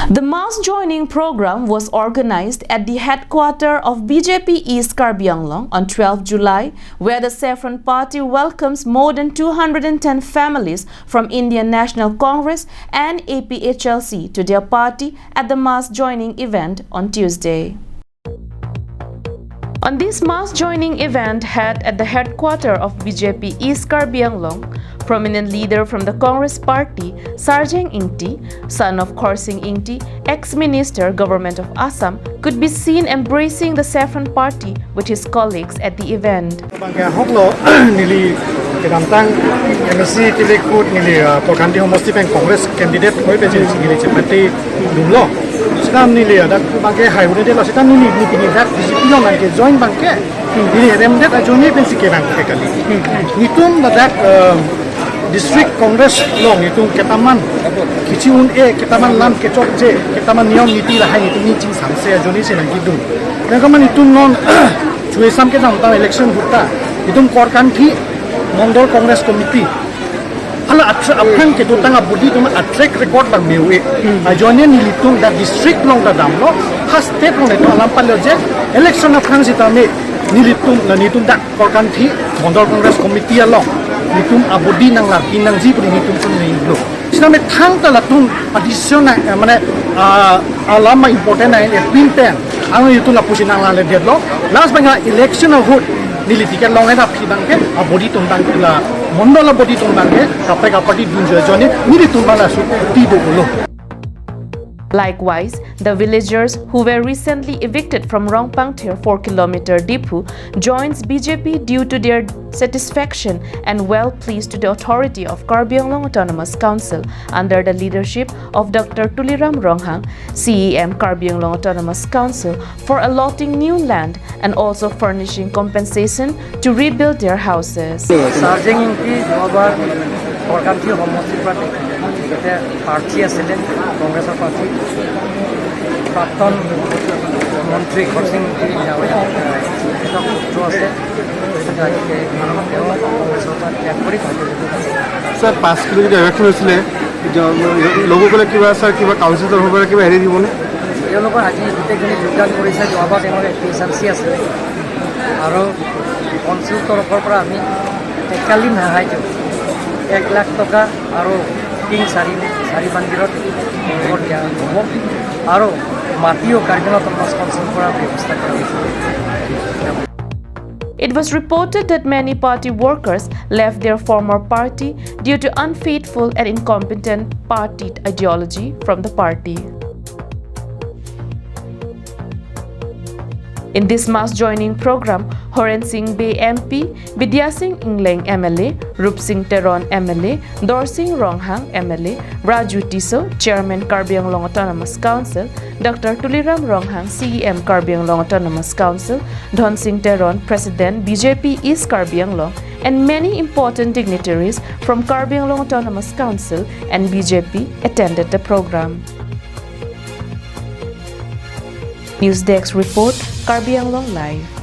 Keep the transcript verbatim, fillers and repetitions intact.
The mass joining program was organized at the headquarters of B J P East Karbi Anglong on twelfth July, where the Saffron Party welcomes more than two hundred and ten families from Indian National Congress and A P H L C to their party at the mass joining event on Tuesday. On this mass joining event held at the headquarters of B J P East Karbi Anglong, prominent leader from the Congress party, Sarjeng Ingti, son of Khorsing Ingti, ex-minister, Government of Assam, could be seen embracing the Saffron Party with his colleagues at the event. Bangke ahok lo, neli kedamtang M A C tilik put neli, ah, Korkanthi homosti pen Congress candidate hoi pe je neli chepate dum lo. Sita neli, ah, dak bangke hai hune de lo, sita neli, neli pini dak B J P along nangke join bangke. Neli remdet ajoine pensi ke bangke kali. Netum ladak, ah, District Congress along netum ketaman kechi un-e, ketaman lam kechokche, ketaman niyom niti lahai netum ni chingsamse ajoine si nangkedun. Nangkaman netum non chuesam kedamtang election ahut ta netum Korkanthi Mondol Congress Committee hala atra aphrang kedotang abodi atum a-track record bang me-e. Ajoine nelitum dak district along ta damlo, ha state along netum alam palo je election aphrang sitame nelitum la netum dak Korkanthi Mondol Congress Committee along netum abodi nanglarpi nangji pu netum chun nanglo. Sitame thangta latum a-decision na, eh, mane, ah, alam ma important na, eh, pin pen ang netum lapusi nanglarledetlo. Last bang election ahut neli ticket longle aphi bangke abodi atum bang la Mondol abodi atum bangke kaprek aparty dunjo ajoine nelitum bang la suti do lo. Likewise, the villagers who were recently evicted from Rongpangthir four kilometer Diphu joins B J P due to their satisfaction and well pleased to the authority of Karbi Anglong Autonomous Council under the leadership of Doctor Tuliram Ronghang, C E M Karbi Anglong Autonomous Council, for allotting new land and also furnishing compensation to rebuild their houses. Sarjeng Ingti যোৱাবাৰ Korkanthi সমষ্টিৰ পৰা তেখেতে প্ৰাৰ্থী আছিলে কংগ্ৰেছৰ প্ৰাৰ্থী। প্ৰাক্তন মন্ত্ৰী খৰচিং ইংতি ডাঙৰীয়া, আহ, তেখেতৰ পুত্ৰ আছে। গতিকে তেওঁ কংগ্ৰেছৰ পৰা ত্যাগ কৰি ভাৰতীয় জনতা পাৰ্টি। ছাৰ, পাঁচ কিলো যদি ইলেকশ্যন হৈছিলে, জ-, লগসকলে কিবা, ছাৰ, কিবা কাউন্সিলৰ ফালৰ পৰা কিবা হেৰি দিবনে? তেওঁলোকৰ আজি গোটেইখিনি যোগদান কৰিছে। যোৱাবাৰ তেওঁলোকে এ পি এইচ এল চি আছিলে আৰু কাউন্সিলৰ তৰফৰ পৰা আমি তৎকালীন সাহায্য এক লাখ টকা আৰু টিং চাৰি, চাৰি বান্দিলত তেওঁলোকক দিয়া হ'ব আৰু মাটিও কাৰ্বি আংলং অট'নমাছ কাউন্সিলৰ পৰা ব্যৱস্থা কৰা হৈছে। It was reported that many party workers left their former party due to unfaithful and incompetent party ideology from the party. In this mass joining program, Horen Sing Bey M P, Bidya Sing Engleng M L A, Rup Sing Teron M L A, Dorsing Ronghang M L A, Raju Tisso, Chairman Karbi Anglong Autonomous Council, Doctor Tuliram Ronghang, C E M Karbi Anglong Autonomous Council, Dhon Sing Teron, President B J P East Karbi Anglong, and many important dignitaries from Karbi Anglong Autonomous Council and B J P attended the program. News Desk Report, Karbi Anglong Live.